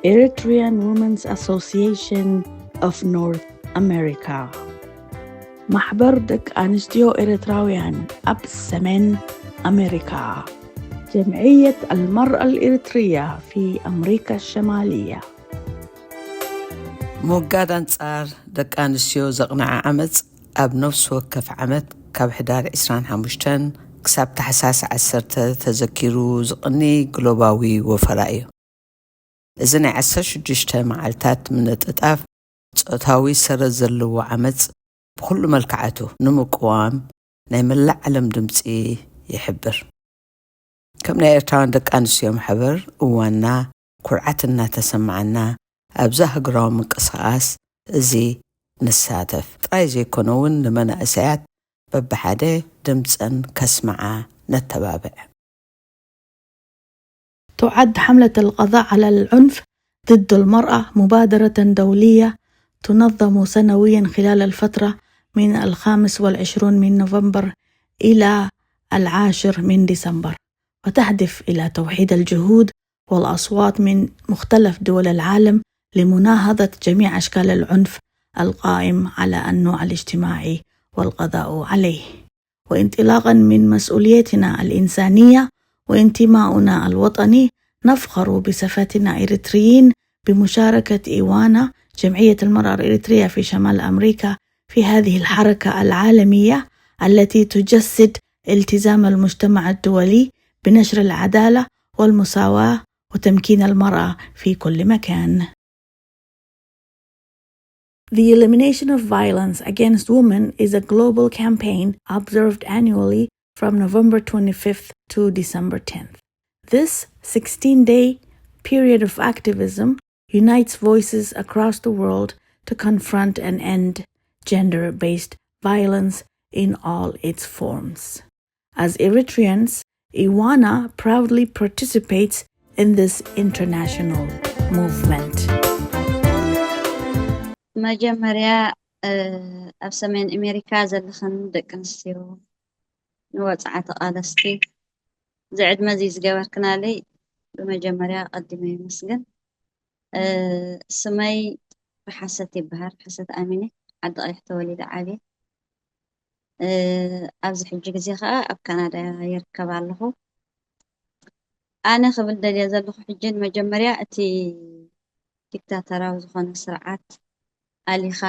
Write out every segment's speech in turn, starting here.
Eritrean Women's Association of North America. ማሕበር ደቂ ኣንስትዮ ኤርትራውያን ኣብ ሰሜን ኣሜሪካ። جمعية المرأة الإريترية في أمريكا الشمالية. ምውጋድ ኣንጻር ደቂ ኣንስትዮ ዘቕንዐ ዓመጽ ኣብ ነፍሲ ወከፍ ዓመት ካብ ሕዳር ዕስራን ሓሙሽተን ክሳብ ታሕሳስ ዓሰርተ ተዘኪሩ ዝቕኒ ግሎባዊ ወፈራ እዩ። እዚ ናይ ዓሰርተ ሽዱሽተ መዓልታት ምንጥጣፍ ጾታዊ ሰረት ዘለዎ ዓመጽ ብኹሉ መልክዓቱ ንምቅዋም ናይ መላእ ዓለም ድምጺ ይሕብር። ከም ናይ ኤርትራውያን ደቂ ኣንስትዮ ማሕበር እዋንና ኩርዓት እናተሰማዓና ኣብዚ ሃገራዊ ምንቅስቃስ እዚ ንሳተፍ ጥራይ ዘይኮነ እውን ንመናእሰያት በብሓደ ድምፀን ከስምዓ ነተባብዕ። تعد حملة القضاء على العنف ضد المرأة مبادرة دولية تنظم سنويا خلال الفترة من الخامس والعشرون من نوفمبر إلى العاشر من ديسمبر، وتهدف إلى توحيد الجهود والأصوات من مختلف دول العالم لمناهضة جميع أشكال العنف القائم على النوع الاجتماعي والقضاء عليه. وانطلاقا من مسؤوليتنا الإنسانية وانتماؤنا الوطني، نفخر بصفتنا إريتريين بمشاركة إيوانا، جمعية المرأة الإريترية في شمال أمريكا، في هذه الحركة العالمية التي تجسد التزام المجتمع الدولي بنشر العدالة والمساواة وتمكين المرأة في كل مكان. The elimination of violence against women is a global campaign observed annually from November twenty-fifth to December tenth. This sixteen-day period of activism unites voices across the world to confront and end gender-based violence in all its forms. As Eritreans, Iwana proudly participates in this international movement. መጀመርያ ኣብ ሰሜን ኣሜሪካ ዘለኽን ደቂ ኣንስትዮ ንወፅዓ ተቓለስቲ ዝዕድመ እዚ ዝገበርክናለይ ብመጀመርያ ኣቐዲመ የመስግን። ስመይ ርሓሰት ይበሃል። ርሓሰት ኣሚነ፣ ዓዲ ቀይሕ ተወሊደ ዓብየ። ኣብዚ ሕጂ ግዜ ከዓ ኣብ ካናዳ ይርከብ ኣለኹ። ኣነ ክብል ደልየ ዘለኹ ሕጂ ንመጀመርያ እቲ ዲክታተራዊ ዝኾነ ስርዓት ኣሊኻ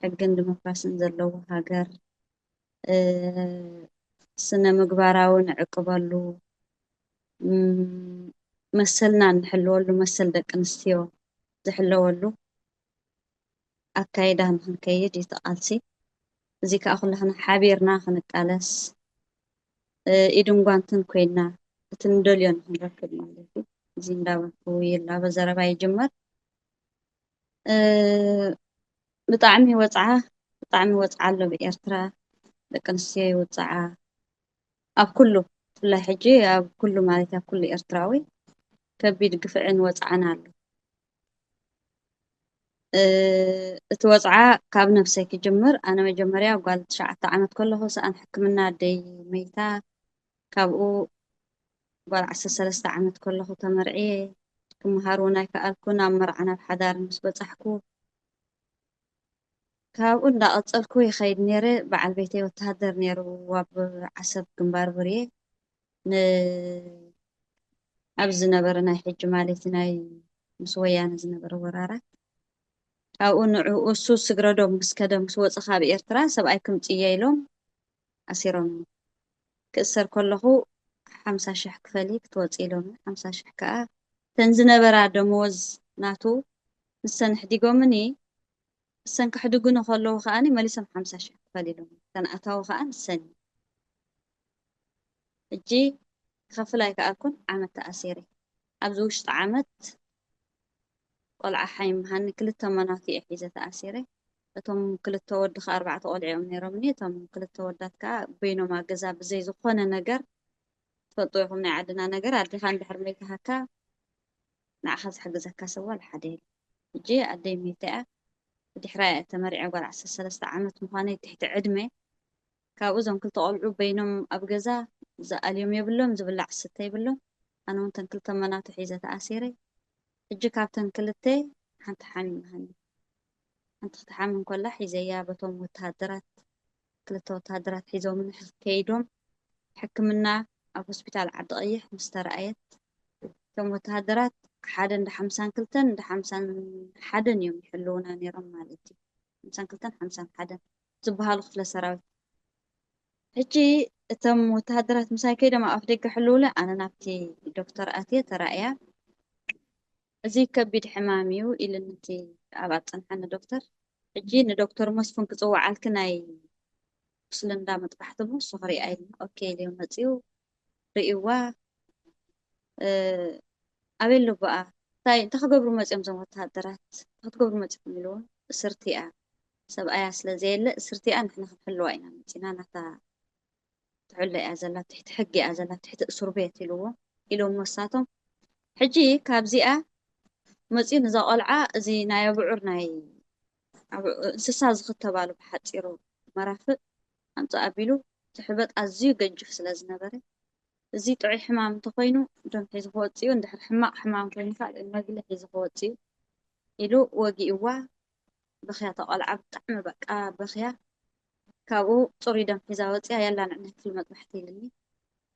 ሕግን ዲሞክራስን ዘለዎ ሃገር ስነ ምግባራዊ ንዕቅበሉ መሰልና እንሕልወሉ መሰል ደቂ ኣንስትዮ ዝሕለወሉ ኣካይዳ ንክንከይድ እዩ እቲ ቃልሲ። እዚ ከዓ ኩላህና ሓቢርና ክንቃለስ ኢድን ጓንትን ኮይና እቲ ንደልዮ ንክንረክብ ማለት እዩ። እዚ እንዳበልኩ ይላበ ዘረባ ይጅመር። ብጣዕሚ ወፅዓ ብጣዕሚ ወፅዓ ኣሎ ብኤርትራ ደቂ ኣንስትዮ ይውፅዓ ኣብ ኩሉ ብፍላይ ሕጂ ኣብ ኩሉ ማለት ኣብ ኩሉ ኤርትራዊ ከቢድ ግፍዕን ወፅዓን ኣሎ። እቲ ወፅዓ ካብ ነብሰይ ክጅምር ኣነ መጀመርያ ጓል ትሽዓተ ዓመት ከለኹ ሰኣን ሕክምና ኣደይ መይታ ካብኡ ጓል ዓሰርተ ሰለስተ ዓመት ከለኹ ተመርዕየ ክምሃር እውን ኣይከኣልኩን ኣብ መርዓ ናብ ሓዳር ምስ በፃሕኩ ካብኡ እንዳቐፀልኩ ይኸይድ ነይረ። በዓል ቤተይ ወተሃደር ነይሩ ኣብ ዓሰብ ግንባር ብርየ ን ኣብዚ ዝነበረ ናይ ሕጂ ማለት ናይ ምስ ወያነ ዝነበረ ወራራት ካብኡ ንዕኡ እሱ ስግረዶም ምስ ከደ ምስ ወፀ ካብ ኤርትራ ሰብኣይ ክምፅየ ኢሎም ኣሲሮም ክእሰር ከለኹ ሓምሳ ሽሕ ክፈሊ ክትወፂ ኢሎም ሓምሳ ሽሕ ከዓ ተን ዝነበራ ደመወዝ ናቱ ንሰን ኣሕዲጎምኒ እሰን ከሕድጉኒ ከለዉ ከዓኒ መሊሶም ሓምሳ ሽሕ ክፈል ኢሎም እተን ኣታዊ ከዓ ንሰን እዩ ሕጂ ክኸፍል ኣይከኣልኩን ዓመት ተኣሲረ ኣብዚ ውሽጢ ዓመት ቆልዓ ሓይምሃኒ ክልተ መናቱ እየ ሒዘ ተኣሲረ እቶም ክልተ ወዲ ከዓ ኣርባዕተ ቆልዒ እዮም ነይሮምኒ እቶም ክልተ ወዳት ከዓ በይኖም ኣገዛ ብዘይ ዝኾነ ነገር ትፈልጡ ኢኹም ናይ ዓድና ነገር ኣዴኻ እንድሕር መይትሃካ ንዓኻ ዝሕግዘካ ሰብ ዋላ ሓደ የለን። ሕጂ ኣደይ መይታ እያ ብድሕራይ እያ ተመርዕየ ጓል ዓሰርተ ሰለስተ ዓመት ምዃነይ ትሕቲ ዕድመ ካብኡ እዞም ክልተ ቆልዑ በይኖም ኣብ ገዛ ዝኣልዮም የብሎም ዝብላዕ ዝስተ የብሎም ኣነ እውን ተን ክልተ መናቱ ሒዘ ተኣሲረ ሕጂ ካብተን ክልተ ሓንቲ ሓሚማኒ። ሓንቲ ክትሓምም ከላ ሒዘያ በቶም ወተሃደራት፣ ክልተ ወተሃደራት ሒዞም ንሕል ከይዶም ሕክምና ኣብ ሆስፒታል ዓዲ ቀይሕ ምስ ተረኣየት፣ እቶም ወተሃደራት ሓደ እንዳ ሓምሳን ክልተን እንዳ ሓምሳን ሓደን እዮም ይሕልውና ነይሮም ማለት እዩ። ሓምሳን ክልተን ሓምሳን ሓደን ዝበሃሉ ክፍለ ሰራዊት። ሕጂ እቶም ወተሃደራት ምሳይ ከይዶም ኣብ ኣፍ ደገ ሕልውለ፣ ኣነ ናብቲ ዶክተር ኣትየ ተራእያ። "እዚ ከቢድ ሕማም እዩ" ኢሉኒ እቲ ኣብ ኣጽንሓኒ ዶክተር። ሕጂ ንዶክተር መስፉን ክጽውዓልኪ ናይ ቁስሊ እንዳ መጥባሕቲ እሞ እሱ ክሪኣ ኢሉኒ። ኦኬ ኢለዮ። መጺኡ ርእይዋ፣ እ፣ "ኣበይ ኣሎ ኣቦኣ? እንታይ፣ እንታይ ክገብሩ መጺኦም እዞም ወተሃደራት? እንታይ ክትገብሩ መጺኹም?" ኢልዎ። "እስርቲ እያ፣ ሰብኣያ ስለ ዘየለ እስርቲ እያ፣ ንሕና ክንሕልዋ ኢና መጺና፣ ናታ ትሕሎ እያ ዘላ፣ ትሕቲ ሕጊ እያ ዘላ፣ ትሕቲ እስር ቤት" ኢልዎ፣ ኢሎም መሳቶም። ሕጂ ካብዚኣ መጺኡ ንዛ ቆልዓ፣ እዚ ናይ ኣብዑር ናይ ኣብ-፣ እንስሳ ዝኽተባሉ ብሓጺሩ መራፍእ ኣምጽእ ኣቢሉ፣ እቲ ሕበጥ ኣዝዩ ገጅፍ ስለ ዝነበረ፣ "እዚ ጥዑይ ሕማም እንተኾይኑ ደም ሒዙ ክወጽእ እዩ፣ እንድሕር ሕማቕ ሕማም ኮይኑ ከኣ መግሊ ሒዙ ክወጽእ እዩ" ኢሉ ወጊእዋ። በኽያ እታ ቆልዓ፣ ብጣዕሚ በቃ በኽያ። ካብኡ ጽሩይ ደም ሒዛ ወጽያ፣ "ያላ ንዕነይ ክፍሊ መጥባሕቲ" ኢልኒ።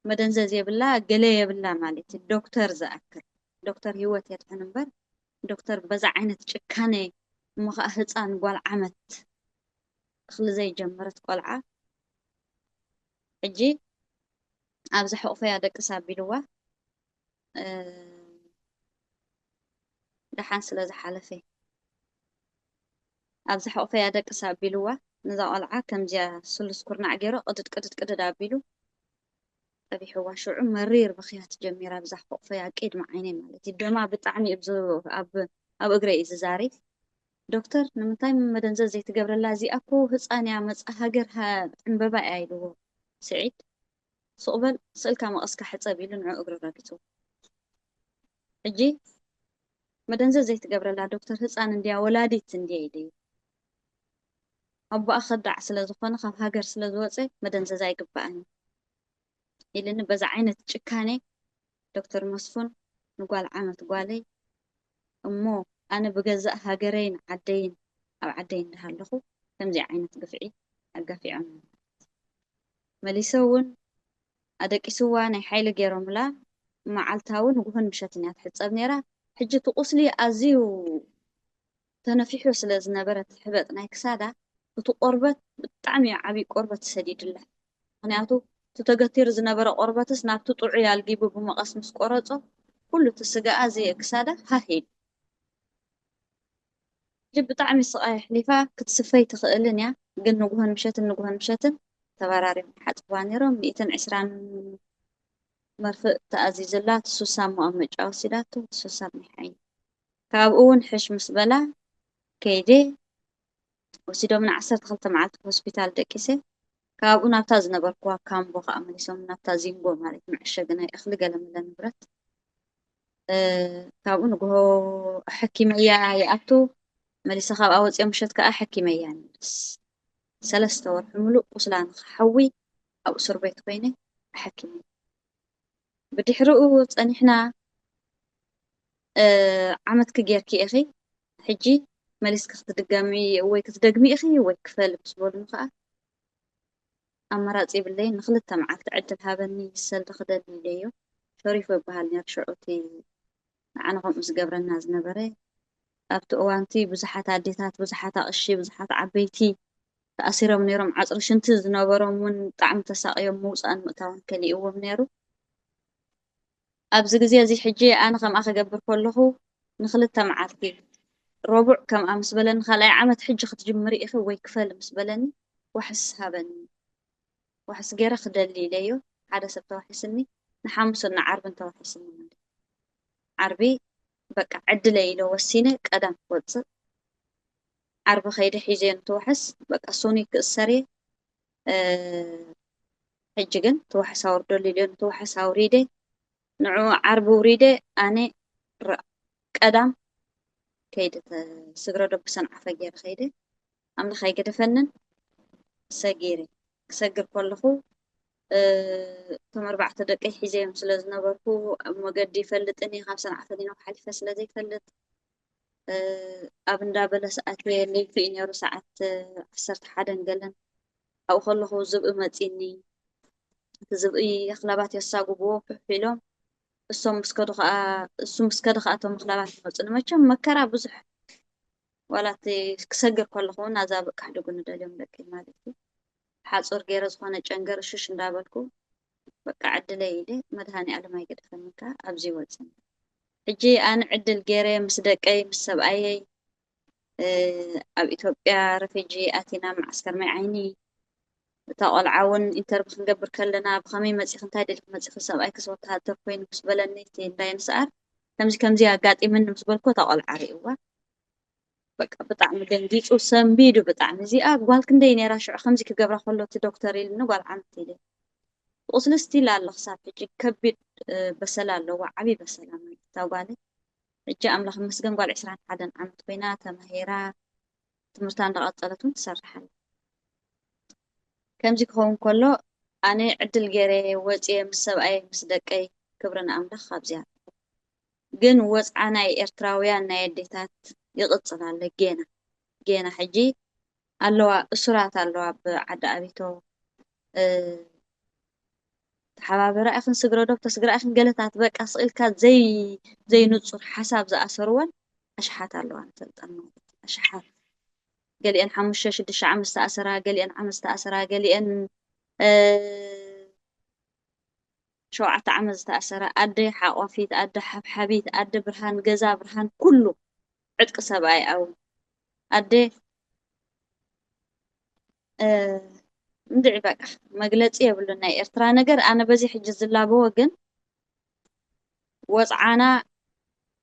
መደንዘዝ የብላ፣ ገለ የብላ ማለት እዩ። ዶክተር ዝኣክል፣ ዶክተር ህይወት የድሕን እምበር፣ ዶክተር በዛ ዓይነት ጭካኔ፣ እሞ ኸኣ ህጻን ጓል ዓመት እኽሊ ዘይጀመረት ቆልዓ። ሕጂ ኣብዛ ሕቑፈያ ደቅስ ኣቢልዋ፣ እ፣ ደሓን ስለ ዝሓለፈ፣ ኣብዛ ሕቑፈያ ደቅስ ኣቢልዋ፣ ነዛ ቆልዓ ከምዚኣ ስሉስ ኩርናዕ ገይሩ ቅድድ ቅድድ ቅድድ ኣቢሉ ጸቢሕዋ። ሽዑ መሪር ብኽያት ጀሚራ፣ ብዛ ሕቑፈያ ቅድሚ ዓይነይ ማለት እዩ። ደማ ብጣዕሚ እዩ ብዝ-፣ ኣብ፣ ኣብ እግረይ እዩ ዝዛሪ። "ዶክተር፣ ንምንታይ መደንዘዝ ዘይትገብረላ? እዚኣ እኮ ህጻን እያ፣ መጻኢ ሃገር ሃ-፣ ዕንበባ እያ" ኢልዎ ስዒድ። "ስቕ በል፣ ስእልካ መቐስካ ሕጸብ" ኢሉ ንዑ እግሩ ረጊጹ። ሕጂ "መደንዘዝ ዘይትገብረላ ዶክተር፣ ህጻን እንድያ፣ ወላዲት እንድያ" ኢለዮ። "ኣቦኣ ከዳዕ ስለ ዝኾነ፣ ካብ ሃገር ስለ ዝወጸ መደንዘዝ ኣይግባእን" ኢልኒ። በዛ ዓይነት ጭካኔ ዶክተር መስፉን ንጓል ዓመት ጓለይ፣ እሞ ኣነ ብገዛእ ሃገረይን ዓደይን፣ ኣብ ዓደይ እንዳሃለኹ ከምዚ ዓይነት ግፍዒ ኣጋፊዖም። መሊሰ እውን ኣደቂስዋ፣ ናይ ሓይሊ ገይሮምላ፣ መዓልታዊ ንጉሆን ምሸትን እያ ትሕጸብ ነይራ። ሕጂ እቲ ቁስሊ ኣዝዩ ተነፊሑ ስለ ዝነበረ፣ እቲ ሕበጥ ናይ ክሳዳ፣ እቲ ቆርበት ብጣዕሚ እዩ ዓብዪ ቆርበት ሰዲድላ። ምኽንያቱ እቲ ተገቲሩ ዝነበረ ቆርበትስ ናብቲ ጥዑይ ኣልጊቡ ብመቐስ ምስ ቆረጾ፣ ኩሉ እቲ ስጋኣ ዘየ ክሳዳ ሃህ ኢሉ። ሕጂ ብጣዕሚ ስቓይ ኣሕሊፋ፣ ክትስፈ ኣይትኽእልን እያ። ግን ንጉሆን ምሸትን፣ ንጉሆን ምሸትን ተበራሪዮም ይሓጽብዋ ነይሮም። ሚእትን ዕስራን መርፍእ ተኣዚዝላ፣ እቲ ሱሳ መቐመጫ ወሲዳቶ፣ እቲ ሱሳ ናይ ሓይሊ። ካብኡ እውን ሕሽ ምስ በላ፣ ከይደ ወሲዶም ን ዓሰርተ ክልተ መዓልቲ ሆስፒታል ደቂሰ። ካብኡ ናብታ ዝነበርኩዋ ካምቦ ከዓ መሊሶም፣ ናብታ ዚንጎ ማለት መዐሸጊ ናይ እኽሊ ገለመለ ንብረት። እ፣ ካብኡ ንግሆ ኣሐኪመያ ይኣቱ፣ መሊሰ ካብኣ ወፂኦም ምሸት ከዓ ኣሐኪመያ ንመልስ። ሰለስተ ወርሒ ሙሉእ ቁስላ ንክሓዊ ኣብ እስር ቤት ኮይነ ኣሐኪመ። ብድሕሪኡ ጸኒሕና፣ እ፣ ዓመትኪ ጌርኪ ኢኺ፣ ሕጂ መሊስኪ ክትድገሚ ወይ ክትደግሚ ኢኺ ወይ ክፈል ምስ በሉኒ ከኣ፣ ኣማራጺ የብለይን፣ ንኽልተ መዓልቲ ዕድል ሃበኒ፣ ሰልዲ ክደሊ ኢለዮ። ሸሪፎ ይበሃል ነይሩ ሽዑ እቲ ንዓና ከምኡ ዝገብረና ዝነበረ። ኣብቲ እዋንቲ ብዙሓት ኣዴታት፣ ብዙሓት ኣቕሺ፣ ብዙሓት ዓበይቲ ተኣሲሮም ነይሮም። ዓጽሪ ሽንቲ ዝነበሮም እውን ብጣዕሚ ተሳቕዮም ምውጻእን ምእታውን ከሊእዎም ነይሩ። ኣብዚ ግዜ እዚ ሕጂ ኣነ ከምኣ ክገብር ከለኹ ንኽልተ መዓልቲ፣ ረቡዕ ከምኣ ምስ በለኒ፣ "ካልኣይ ዓመት ሕጂ ክትጅምሪ ኢኺ ወይ ክፈል" ምስ በለኒ፣ ዋሕስ ሃበኒ። ዋሕስ ገይረ ክደሊ ኢለዮ። ሓደ ሰብ ተዋሒስኒ፣ ንሓሙስን ንዓርብን ተዋሒስኒ ማለት። ዓርቢ በቃ ዕድለይ ኢለ ወሲነ ቀዳም ክወጽእ። ዓርቢ ከይደ ሒዘዮ ንትዋሕስ፣ በቃ ሶኒ ክእሰር እየ። እ፣ ሕጂ ግን ትዋሕስ ኣውርደሉ ኢለዮ፣ ንትዋሕስ ኣውሪደ። ንዕኡ ዓርቢ ውሪደ፣ ኣነ ረ-፣ ቀዳም ከይደ ተ-፣ ስግረ ዶብ ብሰንዓፈ ገይረ ከይደ። ኣምላኽ ኣይገደፈንን፣ ሰጊረ። ክሰግር ከለኹ፣ እቶም ኣርባዕተ ደቀይ ሒዘዮም ስለ ዝነበርኩ ኣብ መገዲ ይፈልጥን እየ። ካብ ሰንዓ ፈሊኖ ሓሊፈ ስለ ዘይፈልጥ ኣብ እንዳ በለስ ኣትየ፣ ለይቱ እዩ ነይሩ፣ ሰዓት ዓሰርተ ሓደን ገለን። ኣብኡ ከለኹ ዝብኢ መፂኒ። እቲ ዝብኢ ኣኽላባት የሳጉብዎ ሑሕ ኢሎም፣ እሶም ምስ ከዱ ከዓ እሱ ምስ ከደ ከዓ እቶም ኣኽላባት ይመፁኒ። መቸም መከራ ብዙሕ፣ ዋላ እቲ ክሰግር ከለኹ እውን ኣዛ በቃ ሕደጉኒ ደልዮም ደቀይ ማለት እዩ። ሓፁር ገይረ ዝኾነ ጨንገር እሽሽ እንዳበልኩ በቃ ዕድለይ ኢለ መድሃኒ ኣለም ኣይገደፈኒ ከዓ ኣብዚ ይወፅን። ሕጂ ኣነ ዕድል ገይረ ምስ ደቀይ ምስ ሰብኣየይ ኣብ ኢትዮጵያ ረፊጂ ኣቲና መዓስከር ማይ ዓይኒ። እታ ቆልዓ እውን ኢንተርቪ ክንገብር ከለና ብኸመይ መፂኺ እንታይ ደሊኺ መፂኺ ሰብኣይክስ ወተሃደር ኮይኑ ምስ በለኒ እቲ እንዳይ ንስኣር ከምዚ ከምዚ ኣጋጢምኒ ምስ በልኩ እታ ቆልዓ ርእይዋ በቃ ብጣዕሚ ደንጊፁ ሰንቢዱ ብጣዕሚ እዚኣ ጓል ክንደይ ነይራ ሽዑ ከምዚ ክገብራ ከሎ እቲ ዶክተር ኢልኒ ጓል ዓመት ኢለ ቁስሊ ስቲል ኣሎ ክሳብ ሕጂ ከቢድ በሰላ ኣለዋ ዓብዪ በሰላ ማለት እታ ጓለይ ሕጂ ኣምላኽ ይመስገን ጓል ዕስራን ሓደን ዓመት ኮይና ተማሂራ ትምህርታ እንዳቐፀለት እውን ትሰርሕ ኣላ። ከምዚ ክኸውን ከሎ ኣነ ዕድል ገይረ ወፅየ ምስ ሰብኣይ ምስ ደቀይ ክብሪ ንኣምላኽ ካብዚኣ ግን ወፅዓ ናይ ኤርትራውያን ናይ ኣዴታት ይቕፅል ኣሎ ጌና ጌና ሕጂ ኣለዋ እሱራት ኣለዋ ኣብ ዓዲ ኣቢቶ ተሓባበራ ኢኽን ስግረ ዶብ ተስግራ ኢኽን ገለታት በቃ ስቕ ኢልካ ዘይ ዘይንጹር ሓሳብ ዝኣሰርወን ኣሽሓት ኣለዋ ንፈልጠን ማለት እዩ። ኣሽሓት ገሊአን ሓሙሽተ ሽዱሽተ ዓመት ዝተኣሰራ ገሊአን ዓመት ዝተኣሰራ ገሊአን ሸውዓተ ዓመት ዝተኣሰራ ኣደ ሓቆፊት ኣደ ሓብሓቢት ኣደ ብርሃን ገዛ ብርሃን ኩሉ ዕጥቂ ሰብኣይ ኣው ኣደ እንድዒ በቃ መግለፂ የብሉን ናይ ኤርትራ ነገር ኣነ በዚ ሕጂ ዝላበዎ ግን ወፅዓና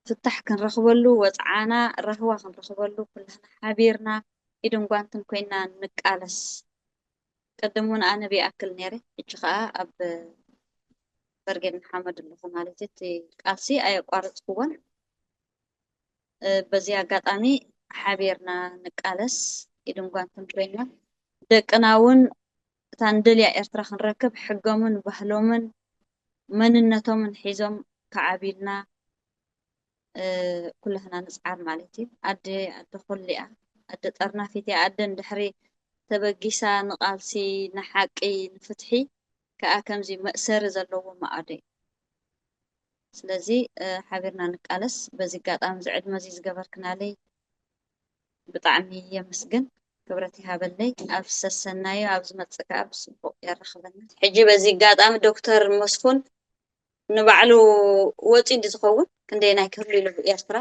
ፍታሕ ክንረኽበሉ ወፅዓና ራህዋ ክንረኽበሉ ኩላህና ሓቢርና ኢድን ጓንትን ኮይና ንቃለስ ቅድም እውን ኣነ ብይኣክል ነይረ ሕጂ ከዓ ኣብ በርጌድ ንሓመድ ኣለኹ ማለት እዩ እቲ ቃልሲ ኣየቋረፅክዎን በዚ ኣጋጣሚ ሓቢርና ንቃለስ ኢድን ጓንትን ኮይና ደቅና እውን እታ ንደልያ ኤርትራ ክንረክብ ሕጎምን ባህሎምን መንነቶምን ሒዞም ክዓብዩልና ኩላህና ንፅዓር ማለት እዩ ኣደ ኣደ ኩሊኣ ኣደ ጠርናፊት እያ ኣደ እንድሕሪ ተበጊሳ ንቃልሲ ንሓቂ ንፍትሒ ከዓ ከምዚ መእሰሪ ዘለዎ ማኣዶ እዩ ስለዚ ሓቢርና ንቃለስ በዚ ኣጋጣሚ እዚ ዕድመ እዚ ዝገበርክናለይ ብጣዕሚ የመስግን ክብረት ይሃበለይ ኣብ ሰሰናዩ ኣብ ዝመፅእ ከዓ ብፅቡቅ የራኽበና ሕጂ በዚ ኣጋጣሚ ዶክተር መስፉን ንባዕሉ ወፂ እንዲ ዝኸውን ክንደየናይ ክህሉ ኢሉ ኤርትራ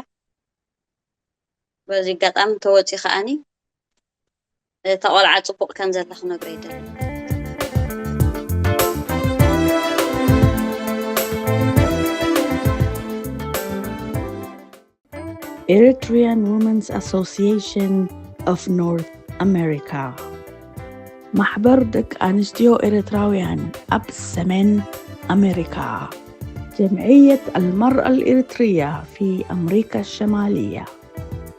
በዚ ኣጋጣሚ እንተወፂ ከዓኒ እታ ቆልዓ ፅቡቕ ከም ዘላ ክነግሮ ይደሊ። Eritrean Women's Association of North America ማሕበር ደቂ ኣንስትዮ ኤርትራውያን ኣብ ሰሜን ኣሜሪካ جمعية المرأة الإريترية في أمريكا الشمالية